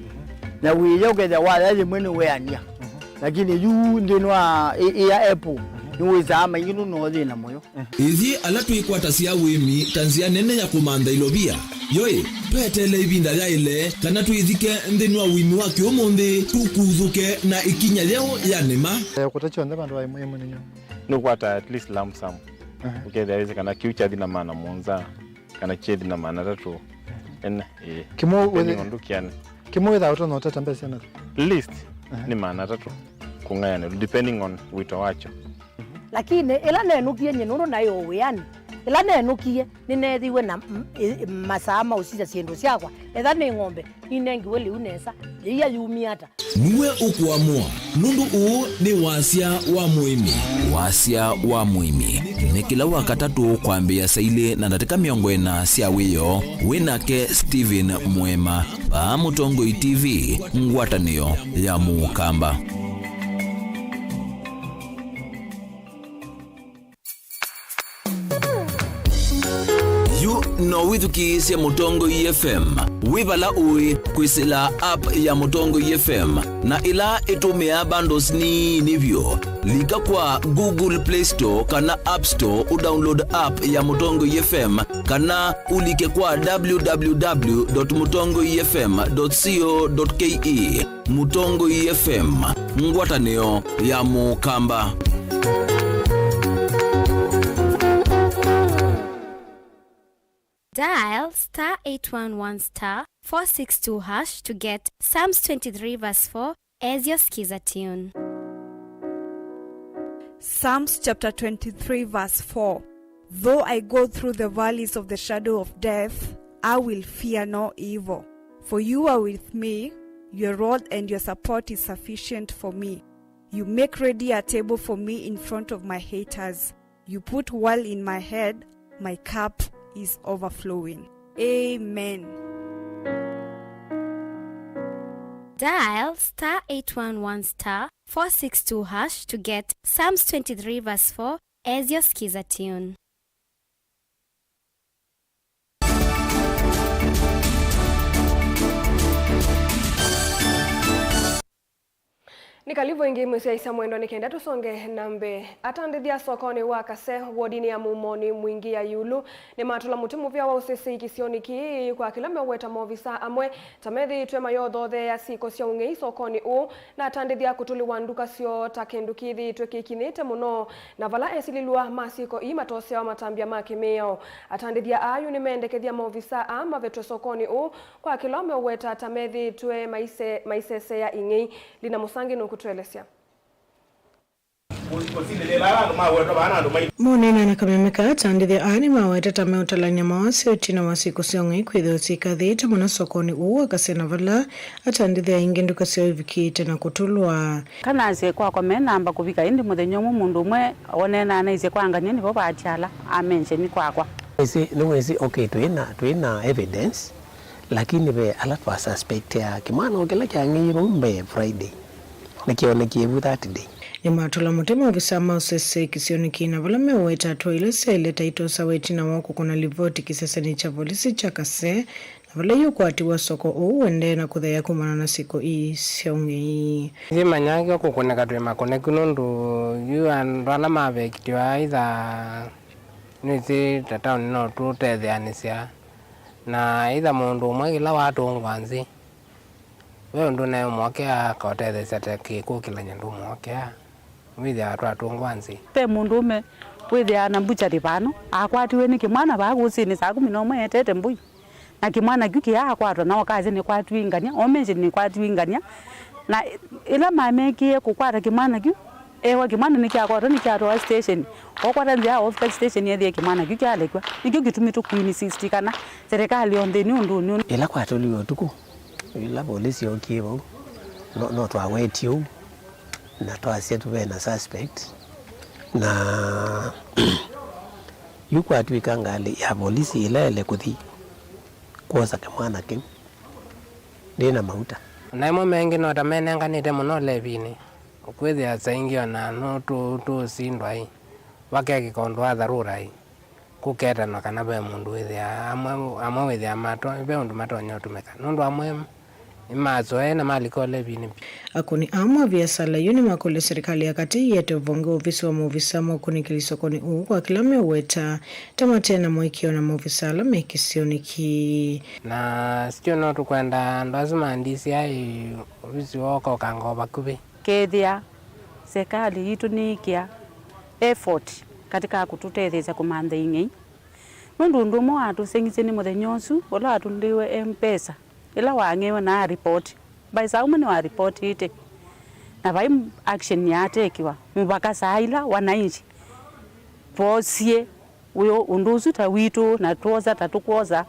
na wĩya ũkethĩa waya yĩmwe nĩ weania. Mhm. Lakini yu nthĩnĩ wa ĩ, ĩ ya apple, mhm, nĩwĩsaa maingĩ nũno thĩna mũyo. Ithyĩ ala twĩkwatasya ũĩmi ta nzĩa nene ya kũmantha ilovia, yoĩ, tweteele ĩvinda yaĩle kana twĩthike nthĩnĩ wa ũĩmi wa kĩũmũnthĩ, tũkuthũke na ĩkinya yeũ ya nĩma. Eh, kũta kyonthe vandũ va ĩmwe ĩmwe nĩnyo. Nũkwata at least lump sum. Aha. Ũkethĩa wĩsĩ kana kĩu kyathi na maana mũonza, kana kyethi na maana atatũ. Ene, ĩĩ. Kĩmwe depending wĩthĩ-, on ndũkĩanĩ. Kĩmwe wĩthaa ũtonya ũtata mbesa na? Least, aha, nĩ maana atatũ kũng'ayanĩlwa, depending on wĩto wakyo. Lakini ĩla nenũkie nyie nũndũ naĩ o wĩanĩ, Ĩla nenũkie, nĩneethĩiwe na m-, ĩ-, masaa ma ũsisya syĩndũ syakwa. Etha nĩ ng'ombe, ninengiwe lĩu nesa, yĩia yumie ata? Nue ũkũamũa, nũndũ ũũ nĩ Wasya wa Mũĩmi. Wasya wa Mũĩmi nĩ kĩla Wakatatũ kwambĩĩa saa ilĩ na ndatĩka mĩongo ĩna sya wĩoo, wĩ nake Stephen Mũema, vaa Mũtongoi T V, ngwatanĩo ya Mũkamba. Yu no wĩthukĩĩsye Mũtongoi F M wĩ vala ũĩ kwĩsĩla app ya Mũtongoi F M, na ĩla ĩtũmĩaa bundles nini vyũ. Lika kwa Google Play Store kana App Store ũdownload app ya Mũtongoi F M, kana ũlike kwa w w w dot mũtongoi f m dot co dot k e. Mũtongoi F M, ngwatanĩo ya Mũkamba. Dial star eight one one star four six two hash to get Psalms twenty-three verse four as your skiza tune. Psalms chapter twenty-three verse four. Though I go through the valleys of the shadow of death, I will fear no evil, for you are with me, your rod and your support is sufficient for me. You make ready a table for me in front of my haters. You put oil in my head, my cup is overflowing. Amen. Dial star eight one one star four six two hash to get Psalms twenty-three verse four as your skiza tune. Nĩ kalivu ĩngĩ, mũsyaĩĩsya mwendwa, nĩ kenda tũsonge na mbee. Atandĩthya sokonĩ wa Kase, wodinĩ ya Mũmoni Mwingĩ ya ĩũlũ, nĩmatũla mũtĩ mũvea wa ũsisya kĩsionĩ kĩĩ kwa kĩla meũweta maovisa amwe ta methĩĩtwe mayothotheea syĩko sya ũng'ei sokonĩ ũũ, na atandĩthya kũtũlĩwa nduka syoo ta kĩndũ kĩthĩĩtwe kĩkinyĩte mũno, na vala esilĩlw'a ma syĩko ii matoseawa matambya ma kĩmĩao. Atandĩthya aa yu nĩmeendekethya maovisa aa mavetwe sokonĩ ũũ kwa kĩla meũweta ta methĩĩtwe maise-, maiseseea ing'ei. Lina Mũsangi nũkũtũelesya. Mũneenea na kameme kaa, atandĩthya aa nĩmawetete meũtalany'a mawasya ũtina wa syĩko sya ũng'ei kwĩthĩwa syĩkathĩĩte mũno sokonĩ ũũ wa Kase, na vala atandĩthya aingĩ nduka syoo ivikĩte na kũtũlwa. Kana asye kwakwa menamba kũvika, ĩndĩ mũthenya ũmwe mũndũ ũmwe oneenaa naisye kwa ngany'a nĩvo vaatya ala amensheni kwakwa. Nĩwĩsĩ, nĩwĩsĩ, okay, twĩ na, twĩ na evidence, lakini ve ala twasuspectea. Kĩmwana o kĩla kyang'eie vau mbee Friday, nĩkyonekie vu that day. Nĩmatũla mũtĩ maovisa ma ũsesei kĩsionĩ kĩĩ, na vala meũweta atũa ila syaĩle ta itosawa ĩtina wa kũkũna livoti kĩsesenĩ kya volisi kya Kase, na vala yu ũkwati wa soko ũũ ũendee na kũtheea kumana na syĩko ii sya ũng'ei. Nĩmanyaĩĩkya kũkũnĩka twĩ makũnĩku nũndũ yu andũ ala mavekitiwa aitha nĩsĩ ta taoni no tũtetheanĩsya, na aitha mũndũ ũmwe kĩla watũngwa nzĩ, ve ũndũ naĩ ũmwokea akaũtetheesya ta kĩkũkĩlany'a ndũmwokea, wĩthĩawa twatũngwa nzĩ. Ve mũndũũme wĩthĩawa na mbukyalĩ vano, akwatiwe nĩ kĩmwana vaa kũsĩnĩ saa kũmi na ũmwe etete mbũi. Na kĩmwana kyu kĩaakwatwa, na okasya nĩkwatiwe ngany'a, omensheni nĩkwatiwe ngany'a. Na ĩla mamekĩe kũkwata kĩmwana kyu, ewa kĩmwana nĩkyakwatwa, nĩkyatwawa station. Okwata nzĩa ya Ofcach station ethĩe kĩmwana kyu kyalekw'a. Nĩkyo kĩtumi tũkwini sixty kana serikali yonthe nĩ ũndũnĩ ũũ. Ĩla kwatũliwe ũtukũ, ĩla volisi yookie vau, no, no twawetie ũu, na twasya tũve na suspect, na yu kwatw'ĩka ngalĩ ya volisi ĩla yaĩle kũthi kwosa kĩmwana kĩu ndĩ na mauta. Na ĩmwe mengĩ no ta menenganĩte mũno ũlevinĩ, ũkwĩthĩa saa ingĩ o na no tũ-, tũũsindwa ĩ, vakekĩka ũndũ wa tharura ĩ, kũketanwa kana ve mũndũ wĩthĩaa, amwe, amwe wĩthĩaa mato-, ve ũndũ matonya ũtũmĩka, nũndũ amwe nĩmasoe na malika ũlevinĩ vyũ. Akũni aa ma viasala yu nĩmakũlya serikali ya katĩ ĩete ũvonge wa ovisi wa maovisa ma ũkunĩkĩli sokonĩ ũũ kwa kĩla meũweta ta mate na mũĩkĩĩo na maovisa ala me kĩsionĩ kĩĩ. Na sityu no tũkwenda andũ asu ma D C I ovisi woo ũkokanga o vakuvĩ. Kethĩa serikali yitũ nĩĩkĩa effort katika kũtũtetheesya kũmantha ing'ei, nũndũ ũndũ ũmwe watũseng'isye nĩ mũthenya ũsu ũla watũlĩwe M-Pesa, ĩla wang'ewe na aripoti. By saa ũmwe nĩwaripotĩte, na vai action yatekiwa mũvaka saa ila wananchi voosie Ũyũ ũndũ ũsu ta witũ, na twosa ta tũkwosa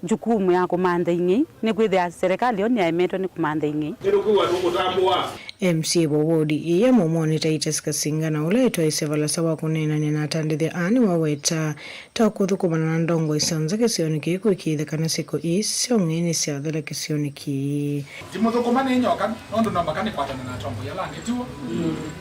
jukumu ya kũmantha ing'ei, nĩkwĩthĩa serikali yo nĩyaemetwe nĩ kũmantha ing'ei. Nĩtũkwĩw'a tũkũtambũa. M C A wa wodi ĩĩ ya Mũmonĩ Titus Kasingana, ũla ĩtwaĩsye valasa wa kũneenany'a na atandĩthya aa, nĩwaweta ta kũthũkũmana na ndongoi sya nza kĩsionĩ kĩĩ kũĩkĩĩthya kana syĩko ii sya ũng'ei nĩsyathela kĩsionĩ kĩĩ. Ndimũthũkũma nĩ nyoka, nũndũ no mũhaka nĩkwatane na atongoi ala angĩ, tiw'o?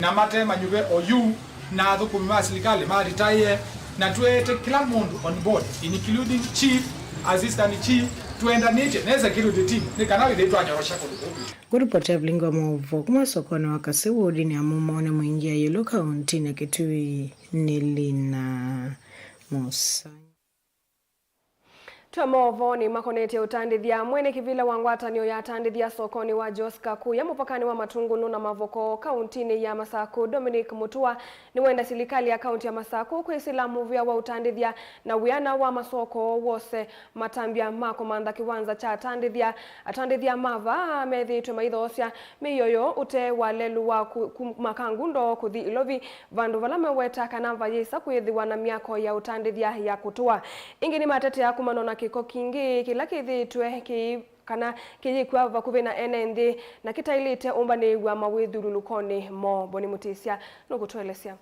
Na mate manyuve oyu, na athũkũmi ma silikalĩ ma retire, na twĩte kĩla mũndũ on board, including chief, assistant chief, twendanĩtye ne security team, nĩ kana wĩthĩe twanyorosya kũndũ kũu. Kũripoti Evelyn wa Maũvoo kuma sokonĩ wa Kasĩ wodinĩ ya Mũmonĩ Mwingĩ ya Ĩũlũ kaũntĩnĩ ya Kitui nĩ Lina Mũsai. Twa maũvoonĩ makonetye ũtandĩthya, mwene kĩvĩla wa ngwatanĩo ya atandĩthya sokonĩ wa Joska kũya mũvakanĩ wa Matungulu na Mavoko kaũntĩnĩ ya Masaku, Dominic Mutua, nĩwenda silikalĩ ya kaũntĩ ya Masaku kwĩsĩla mũvĩa wa ũtandĩthya na wĩana wa masoko wose matambya ma kũmantha kĩwanza kya atandĩthya. Atandĩthya ma vaa methĩĩtwe maithoosya mĩio yoo ũtee wa lelũ wa ku-, kuma Kangundo kũthi Ilovi, vandũ vala meweta kana vayĩsa kwĩthĩwa na myako ya ũtandĩthya ya kũtũa. Ĩngĩ nĩmatetea kumana na kĩko kingĩ kĩla kĩthĩĩtwe kĩĩ kana kĩyĩkw'a vakuvĩ na ene nthĩ na kĩtaĩlĩte ũmbanĩĩw'a mawĩthyũlũlũkonĩ moo. Boni Mũtĩsya nũkũtũelesya.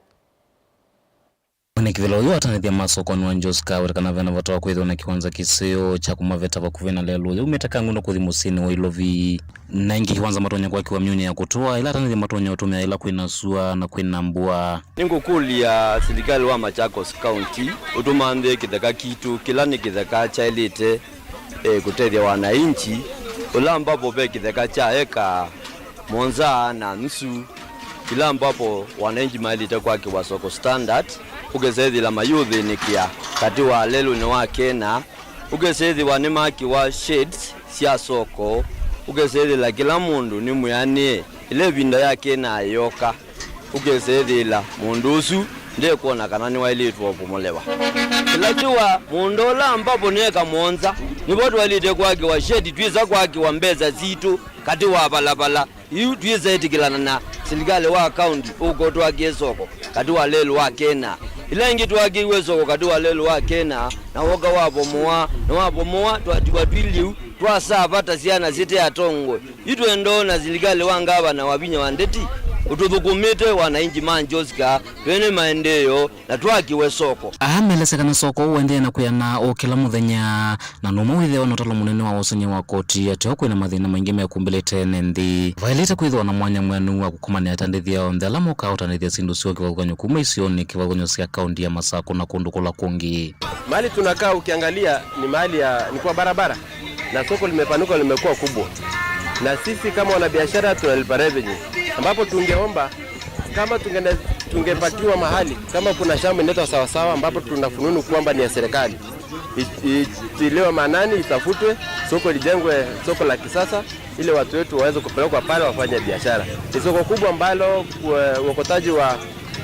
Mwene kĩvĩla ũyũ wa atandĩthya ma sokonĩ wa Joska aweta kana vena vata wa kwĩthĩwa na kĩwanza kĩseo kya kũmaveta vakuvĩ na lelũ ũyũ umĩte Kangundo kũthi mũsyĩnĩ wa Ilovi. Na ĩngĩ kĩwanza matonya kwakĩwa myũnĩ ya kũtũa, ĩla atandĩthya matonya ũtũmĩa ĩla kwĩna sua na kwĩna mbua. Nĩngũkũlya silikalĩ wa Machakos County ũtũmanthĩe kĩtheka kitũ, kĩla nĩ kĩtheka kyaĩlĩte, eh, kũtethya wananchi, ũla ambapo ve kĩtheka kya eka mũonza na nusu, ĩla ambapo wananchi maĩlĩte kwakĩwa soko standard, ũkesethĩla mayũthĩnĩkĩa katĩ wa lelũnĩ wa kena, ũkesethĩwa nĩmakĩwa shades sya soko, ũkesethĩla kĩla mũndũ nĩ mwĩanĩe ĩla ĩvinda ya kena yĩoka, ũkesethĩla mũndũ ũsu ndekwona kana nĩwaĩlĩtwe ũpomolewa. Kĩla kĩwa mũũnda ũla ambapo nĩ eka mũonza, nĩvo twaĩlĩte kwakĩwa shade, twĩsa kwakĩwa mbesa sitũ katĩ wa valapala. Yu twĩsa ĩtĩkĩlana na silikalĩ wa kaunti ũko twakĩe soko katĩ wa lelũ wa kena. Ĩla ĩngĩ twakĩiwe soko katĩ wa lelũ wa kena, na woka wapomoa, na wapomoa, twatiwa twĩ lĩu, twasava ta syana sĩte atongoi. Yu twendoo na silikalĩ wa ngavana Wavinya wa Ndeti ũtũthũkũmĩte wananchi ma Joska twene maendeeo na twakĩwe soko. Aa melesya kana soko ũendeea na kwĩana o kĩla mũthenya, na nũmwe wĩthĩawa na ũtalo mũnene wa wosany'a wa koti ateo kwĩna mathĩna maingĩ mekumbĩlĩte ene nthĩ. Vaĩlĩte kwĩthĩwa na mwanya mwĩanu wa kũkomanĩa atandĩthya onthe ala mokaa ũtandĩthya syĩndũ syoo kĩvathũkany'o kuma isionĩ kĩvathũkany'o sya kaunti ya Masaku na kũndũ kũla kũngĩ. Mahali tunakaa ukiangalia ni mahali ya, ni kwa barabara, na soko limepanuka, limekuwa kubwa, na sisi kama wanabiashara tunalipa revenue, ambapo tungeomba kama tungene-, tungepatiwa mahali, kama kuna shamba inaitwa Sawasawa ambapo tuna fununu kwamba ni ya serikali, i-, itiliwe maanani, itafutwe, soko lijengwe, soko la kisasa, ili watu wetu waweze kupelekwa pale wafanye biashara. Ni soko kubwa ambalo, eh, uokotaji wa,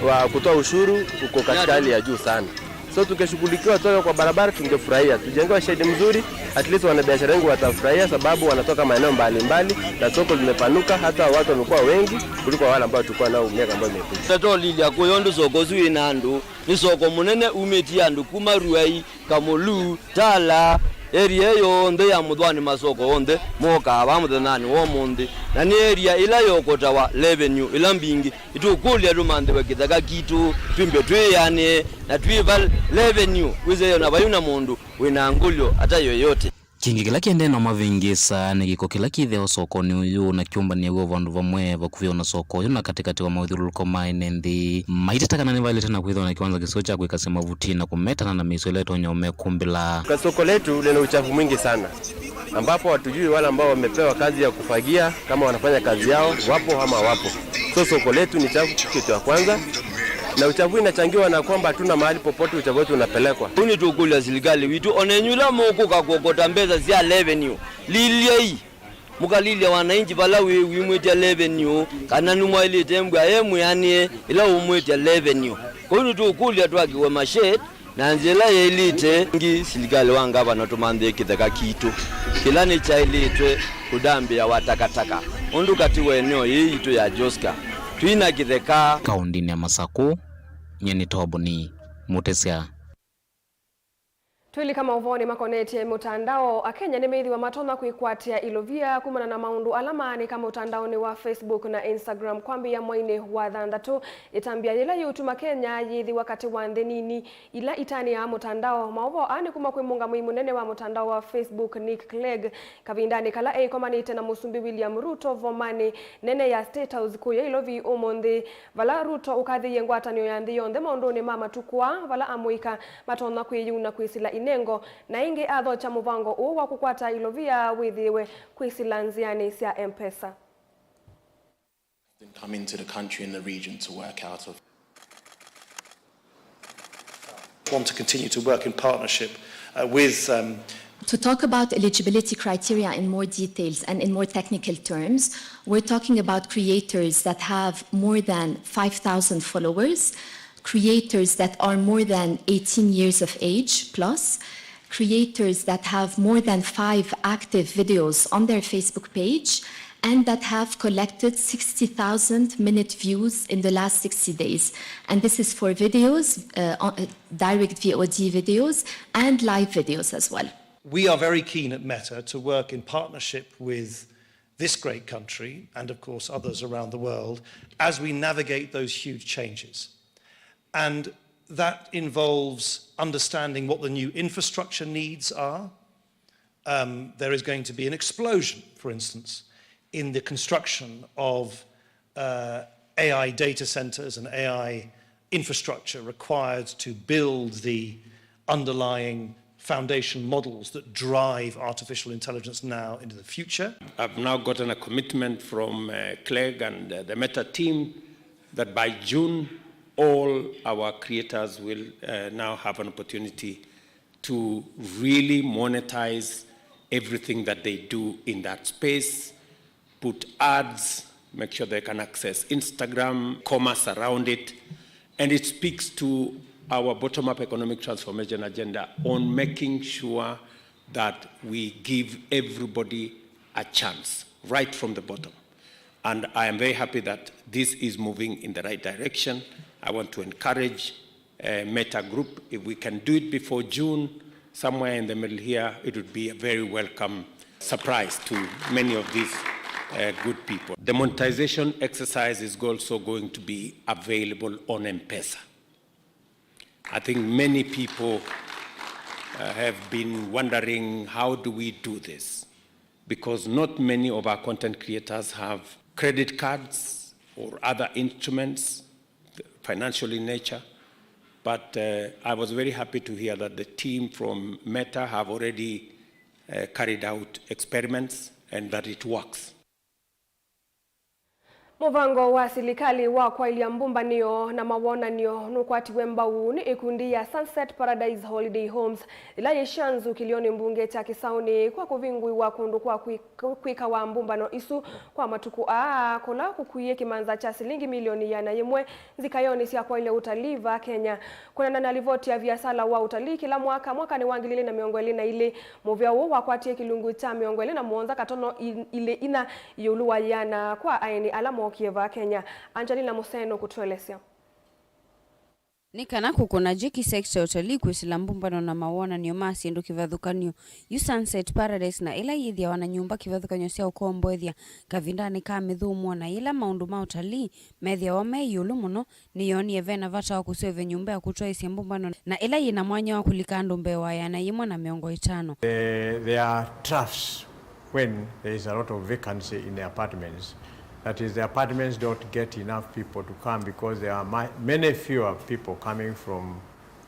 wa kutoa ushuru uko katika hali ya juu sana. So tukishughulikiwa toka kwa barabara tungefurahia, tujengewe shade mzuri, at least wanabiashara wengi watafurahia sababu wanatoka maeneo mbalimbali na soko limepanuka, hata watu wamekuwa wengi kuliko wale ambao tulikuwa nao miaka ambayo imepita. Tatolilya kũya ũndũ soko ũsu wĩna andũ, nĩ soko mũnene umĩtie andũ kuma Ruai, Kamulu, Tala, area yonthe ya Mũthwani, masoko onthe mokaa vaa mũthenyanĩ wa ũmũnthĩ, na nĩ area ĩla yokotawa revenue ĩla mbingĩ. Nĩtũkũlya tũmanthĩwe kĩtheka kitũ, twĩmbe twĩanĩe, na twĩva revenue, wĩsĩe na vai na mũndũ wĩna ngũlyo ata yoyote. Kĩngĩ kĩla kĩendee na mavĩngĩĩsa nĩ kĩko kĩla kĩthĩawa sokonĩ ũyũ na kĩũmbanĩaw'a vandũ vamwe vakuvĩ o na soko ũyũ na katĩkatĩ wa mawĩthyũlũlũko ma ene nthĩ. Maiteta kana nĩvaĩlĩte na kwĩthĩwa na kĩwanza kĩseo kya kwĩkasya mavuti na kũmetana na mĩisyo ĩla ĩtonya ũmekumbĩla. Soko letu lina uchafu mwingi sana, ambapo hatujui wale ambao wamepewa kazi ya kufagia kama wanafanya kazi yao, wapo ama wapo. So soko letu ni chafu, kitu ya kwanza, na uchafu inachangiwa na kwamba hatuna mahali popote uchafu wetu unapelekwa. Kũu nĩtũkũlya silikalĩ witũ, o nenyu ĩla mũkũka kuokota mbesa sya revenue, lilyai, mũkalilya wananchi vala wĩ wimwĩtya revenue, kana nĩmwaĩlĩte mbua ye mwĩanĩe ĩla ũmwĩtya revenue. Kũu nĩtũkũlya twakĩwe mashade, na nzĩa ĩla yaĩlĩte. Ĩngĩ, silikalĩ wa ngavana tũmanthĩe kĩtheka kitũ kĩla nĩkyaĩlĩtwe kũthambĩawa takataka, ũndũ katĩ wa eneo yĩĩ yitũ ya Joska twĩna kĩtheka. Kaũndĩnĩ ya Masakũ, nyie nĩ Toboni Mũtĩsya. Twĩlika maũvoonĩ makonetye mũtandao, Akenya nĩmeĩthĩwa matonya kwĩkwatĩa ilovia kumana na maũndũ ala maanĩka mũtandaonĩ wa Facebook na Instagram kwambĩĩa mwainĩ wa thanthatũ. Ĩtambya yĩla yĩũtuma Kenya yĩthĩwa katĩ wa nthĩ nini ila itanĩaa mũtandao. Maũvoo aa nĩ kuma kwĩ mũngamĩi mũnene wa mũtandao wa Facebook, Nick Clegg, kavindanĩ kala eĩkomanĩte na Mũsumbĩ William Ruto vomanĩ nene ya State House kũya Ilovi ũmũnthĩ, vala Ruto ũkathĩie ngwatanĩo ya nthĩ yonthe maũndũnĩ ma matukũ aa, vala amũika matonya kwĩyuna kwĩsĩla inengo, na ĩngĩ athokya mũvango ũũ wa kũkwata ilovia wĩthĩĩwe kwĩsĩla nzĩanĩ sya M-Pesa. Come into the country and the region to work out of. Want to continue to work in partnership, uh, with, um, To talk about eligibility criteria in more details and in more technical terms, we're talking about creators that have more than five thousand followers, creators that are more than eighteen years of age plus, creators that have more than five active videos on their Facebook page, and that have collected sixty thousand minute views in the last sixty days. And this is for videos, uh, on, uh, direct V O D videos and live videos as well. We are very keen at Meta to work in partnership with this great country and, of course, others around the world as we navigate those huge changes. And that involves understanding what the new infrastructure needs are. Um, there is going to be an explosion, for instance, in the construction of, uh, A I data centers and A I infrastructure required to build the underlying foundation models that drive artificial intelligence now into the future. I've now gotten a commitment from, uh, Clegg and, uh, the Meta team that by June, all our creators will, uh, now have an opportunity to really monetize everything that they do in that space, put ads, make sure they can access Instagram, commerce around it, and it speaks to our bottom-up economic transformation agenda on making sure that we give everybody a chance right from the bottom. And I am very happy that this is moving in the right direction. I want to encourage, uh, Meta Group, if we can do it before June, somewhere in the middle here, it would be a very welcome surprise to many of these, uh, good people. The monetization exercise is also going to be available on M-Pesa. I think many people, uh, have been wondering, how do we do this? Because not many of our content creators have credit cards or other instruments, financial in nature. But, uh, I was very happy to hear that the team from Meta have already, uh, carried out experiments and that it works. Mũvango wa silikalĩ wa kwaĩlya mbũmbanĩo na mawonany'o nũkwatiwe mbau nĩ ĩkundi ya Sunset Paradise Holiday Homes, yĩla yĩ Shanzu kĩlĩonĩ mbunge kya Kĩsaũnĩ, kwa kũvingũĩwa kũndũ kwa kwĩ-, kwĩkawa mbũmbano isu kwa matukũ aa, kũla kũkuie kĩmanza kya silingi milioni ĩana yĩmwe nzikayonĩ sya kwaĩlya ũtalii vaa Kenya. Kwĩanana na livoti ya viasala wa ũtalii kĩla mwaka, mwakanĩ wa ngili ilĩ na mĩongo ĩlĩ na ilĩ, mũvĩa ũũ wakwatie kĩlungu kya mĩongo ĩlĩ na mũonza katono ilĩ inya ĩũlũ wa yĩana kwa aeni ala mookie vaa Kenya. Angelina Mũsee nũkũtũelesya. Nĩ kana kũkũna jeki sekita ya ũtalii kwĩsĩla mbũmbano na mawonany'o ma syĩndũ kĩvathũkany'o yu Sunset Paradise na ĩla yĩthĩawa na nyũmba kĩvathũkany'o sya ũkomboethya kavindanĩ ka mĩthũmũo na yĩla maũndũ ma ũtalii methĩawa me ĩũlũ mũno, nĩyoonie ve na vata wa kũseũvya nyũmba ya kũtwaĩĩsya mbũmbano na ĩla yĩ na mwanya wa kũlika andũ mbee wa ĩana yĩmwe na mĩongo ĩtano. There are troughs when there is a lot of vacancy in the apartments. That is, the apartments don't get enough people to come because there are many fewer people coming from,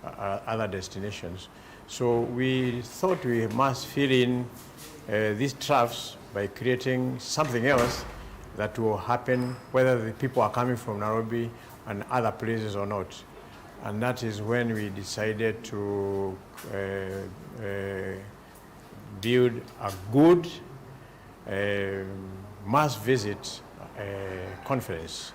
uh, other destinations. So we thought we must fill in, uh, these troughs by creating something else that will happen whether the people are coming from Nairobi and other places or not. And that is when we decided to, uh, uh, build a good, uh, must visit, uh, conference,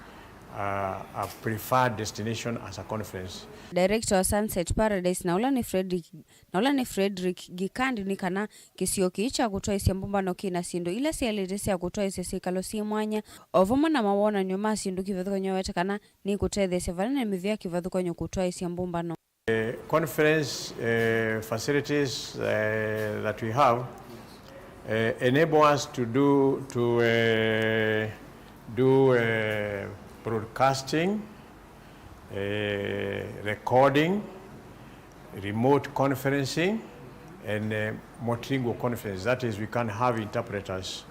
uh, a preferred destination as a conference. Director wa Sunset Paradise na ũla nĩ Frederick, na ũla nĩ Frederick Gikandi nĩ kana kĩsio kĩĩ kya kũtwaĩsya mbũmbano kĩ na syĩndũ ila syaĩlĩte sya kũtwaĩsya syĩkalo syĩ mwanya, o vamwe na mawonany'o ma syĩndũ kĩvathũkany'o wete kana nĩkũtetheesya vanene mĩvĩa kĩvathũkany'o kũtwaĩsya mbũmbano. Uh, conference, uh, facilities, uh, that we have, uh, enable us to do, to, uh, do, uh, broadcasting, uh, recording, remote conferencing, and, uh, multilingual conference. That is, we can have interpreters.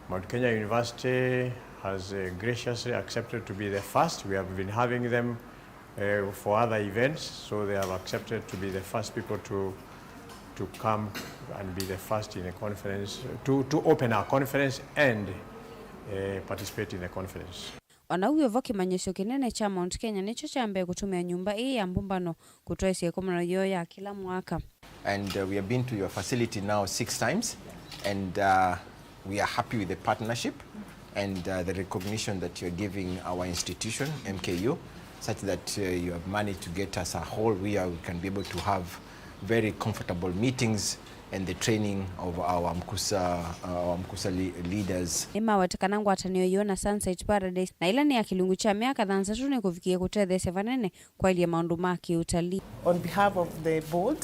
Mount Kenya University has, uh, graciously accepted to be the first. We have been having them, uh, for other events, so they have accepted to be the first people to, to come and be the first in a conference, to, to open our conference and, uh, participate in the conference. O na wĩ o vo, kĩmanyĩsyo kĩnene kya Mount Kenya nĩkyo kya mbee kũtũmĩa nyũmba ĩĩ ya mbũmbano kũtwaĩsya ĩkomano yoo ya kĩla mwaka. And, uh, we have been to your facility now six times, and, uh, we are happy with the partnership and, uh, the recognition that you're giving our institution, M K U, such that, uh, you have managed to get us a hall where we can be able to have very comfortable meetings and the training of our MKUSA, our MKUSA le-, leaders. Nĩmaweta kana ngwatanĩo yoo na Sunset Paradise, na ĩla nĩ ya kĩlungu kya myaka thanthatũ, nĩkũvikĩe kũtetheesya vanene kwaĩlya maũndũ ma kĩũtalii. On behalf of the board,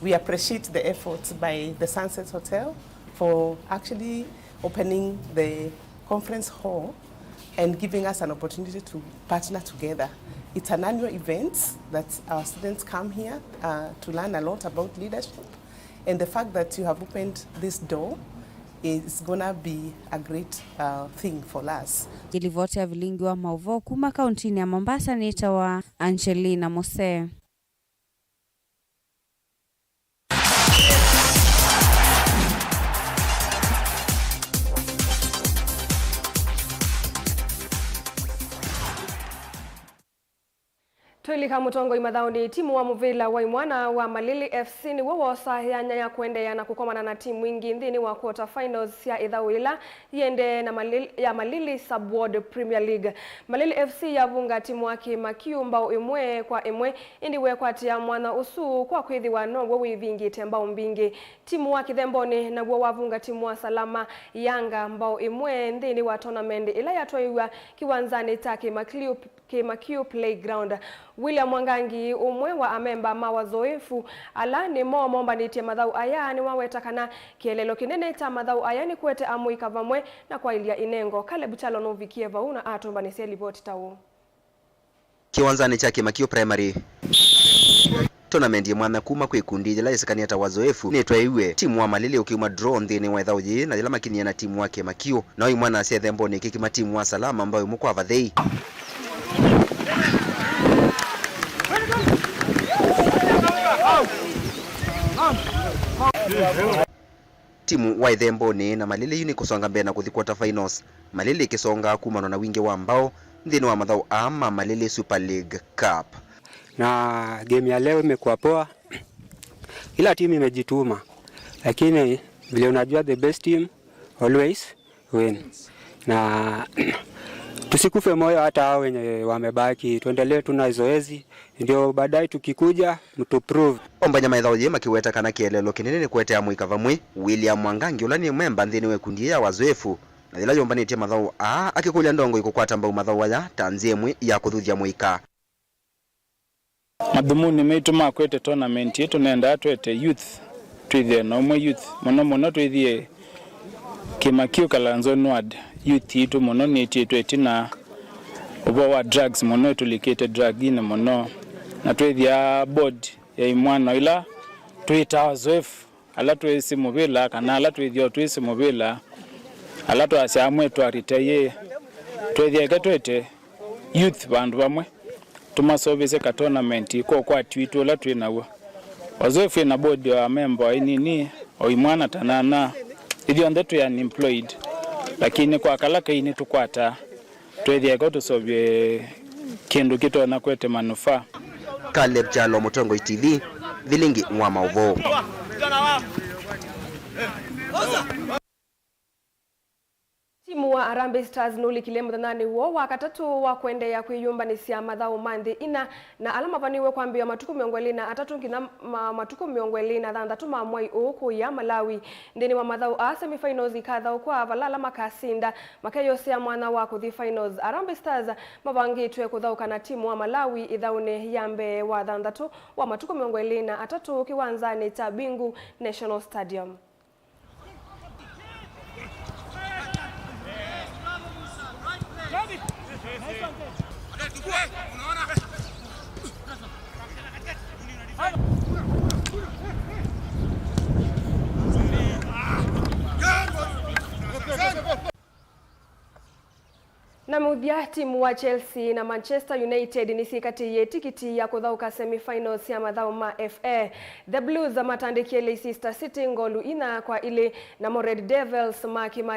we appreciate the efforts by the Sunset Hotel for actually opening the conference hall and giving us an opportunity to partner together. It's an annual event that our students come here, uh, to learn a lot about leadership. And the fact that you have opened this door is gonna be a great, uh, thing for us. Ngĩlivoti ya vilingi wa maũvoo kuma kauntinĩ ya Mombasa nĩtawa Angelina Mose. Twĩlika mũtongoi mathaũnĩ, timu wa mũvĩla wa imwana wa Malili F C nĩw'o woosa yanya ya kũendeea na kũkomana na timu ingĩ nthĩnĩ wa quarter finals sya ĩthaũ ĩla yĩendee na Malili, ya Malili Sub-Ward Premier League. Malili F C yavunga timu wa Kĩmakiũ mbao ĩmwe kwa ĩmwe, ĩndĩ weekwatĩa mwanya ũsu kwa kwĩthĩwa now'o wĩvingĩte mbao mbingĩ. Timu wa Kĩthembonĩ naw'o wavunga timu wa Salama Yanga mbao ĩmwe nthĩnĩ wa tournament ĩla yatwaĩw'a kĩwanzanĩ kya Kĩmakiũ Kĩmakiũ Playground. William Mwangangi, ũmwe wa amemba ma Wazoefu ala nĩmo mombanĩtye mathaũ aya, nĩwaweta kana kĩeleelo kĩnene kya mathaũ aya nĩ kũete amũika vamwe na kwaĩlya ĩnengo. Caleb Kyalo nũvikie vau na atũmbanĩsya livoti ta ũũ. Kĩwanzanĩ kya Kĩmakiũ Primary. Tournament ya mwanya kuma kwĩ ikundi yĩla yĩsĩkanĩe ta Wazoefu nĩtwaĩw'e. Timu wa Malili ũkiuma draw nthĩnĩ wa ĩthaũ yĩĩ, na yĩla makinyie na timu wa Kĩmakiũ, nao imwana sya Ĩthembonĩ ikĩkima timu wa Salama mbao ĩmwe kwa vathei. Timu wa Ĩthembonĩ na Malili yu nĩkũsonga mbee na kũthi quarter finals, Malili ĩkĩsongaa kumanwa na wingĩ wa mbao nthĩnĩ wa mathaũ aa ma Malili Super League Cup. Na game ya leo imekuwa poa. Kila timu imejituma, lakini vile unajua, the best team always win. Na tusikufe moyo hata hao wenye wamebaki, tuendelee tu na zoezi, ndio baadaye tukikuja mtu prove. Ombany'a ma ĩthaũ yĩĩ makĩweta kana kĩeleelo kĩnene nĩ kũete amũika vamwe. William Mwangangi, ũla nĩ memba nthĩnĩ wa ĩkundi yĩĩ ya Wazoefu, na yĩla yũmbanĩtye mathaũ aa, akĩkũlya ndongoi kũkwata mbau mathaũ aya ta nzĩa ĩmwe ya kũthuthya mũika. Mathumuni maitũ ma kwete tournament ĩĩ, tũnendaa twete youth, twĩthĩe na ũmwe youth. Mũno mũno twĩthĩe Kĩmakiũ Kalanzo Ward, youth yitũ mũno nĩĩtiĩtwe ĩtina ũvoo wa drugs mũno, ĩtũlikĩte drug-inĩ mũno. Na twĩthĩa board ya imwana ila twĩtaa Wazoefu, ala twĩsĩ mũvĩla, kana ala twĩthĩawa twĩsĩ mũvĩla, ala twasya amwe twaritayĩe, twĩthĩa eke twete youth vandũ vamwe, tũmaseũvĩsye ka tournament kwa ũkwati witũ ũla twĩ naw'o. Wazoefu ĩna board ya amemba o ĩnini, o imwana ta nana, ithyonthe twĩ unemployed, lakini kwa kala kaĩ nĩtũkwataa, twĩthĩa eka tũseũvye kĩndũ kĩtonya kwete manufaa. Caleb Kyalo, Mũtongoi T V, vilingi wa maũvoo. Timu wa Harambee Stars nũlikile mũthenyanĩ woo wa katatũ wa kũendeea kwĩyũmbanĩsya mathaũ ma nthĩ ina, na ala mavaniwe kwambĩĩa matukũ mĩongo ĩlĩ na atatũ nginya ma-, matukũ mĩongo ĩlĩ na thanthatũ ma mwai ũũ kũya Malawi. Nthĩnĩ wa mathaũ aa, semifinals ikathaũkwa, vala ala makasinda makeyosea mwanya wa kũthi finals. Harambee Stars mavangĩtwe kũthaũka na timu wa Malawi ĩthaũnĩ ya mbee wa thanthatũ wa matukũ mĩongo ĩlĩ na atatũ kĩwanzanĩ kya Bingu National Stadium. Na mũthya, timu wa Chelsea na Manchester United nĩsyĩkatĩie tikiti ya kũthaũka semifinals sya mathaũ ma F A. The Blues matandĩkie Leicester City ngolu inya kwa ilĩ, namo Red Devils makĩma